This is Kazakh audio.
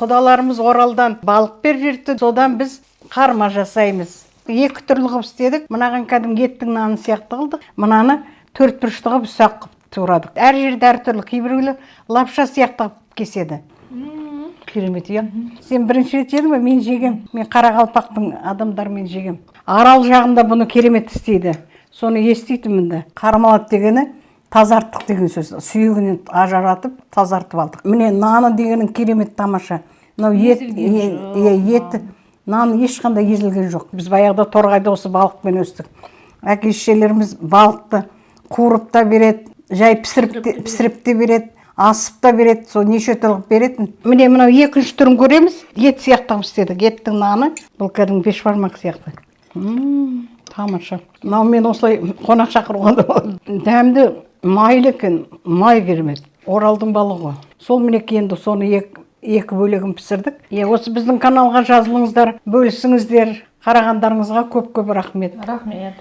Құдаларымыз Оралдан балық беріп жіберіпті, содан біз қарма жасаймыз. Екі түрлі қылып істедік. Мынаған кәдімгі еттің наны сияқты қылдық, мынаны төрт бұрышты қылып, ұсақ қылып турадық. Әр жерде әртүрлі, кейбіреулер лапша сияқты қылып кеседі. Керемет, иә. Сен бірінші рет жедің бе? Мен жегем, мен қарақалпақтың адамдарымен жегем. Арал жағында бұны керемет істейді, соны еститінмін да. Қармалады дегені тазарттық деген сөз, сүйегінен ажыратып, тазартып алдық. Міне, наны дегенің керемет, тамаша. Мынау ет. Езілген жоқ. Иә, еті, нан ешқандай езілген жоқ. Біз баяғыда Торғайда осы балықпен өстік. Әке шешелеріміз балықты қуырып та береді, жай пісіріп те береді, асып та береді, сол неше түрлі қылып беретін. Міне, мынау екінші түрін көреміз. Ет сияқты қылып істедік, еттің наны. Бұл кәдімгі бешбармақ сияқты. Тамаша. Мынау мен осылай қонақ шақыруға да болады. Дәмді, майлы екен, май керемет. Оралдың балығы сол. Мінекей, енді соны екі бөлегін пісірдік. Иә, осы біздің каналға жазылыңыздар, бөлісіңіздер. Қарағандарыңызға көп көп рахмет. Рахмет.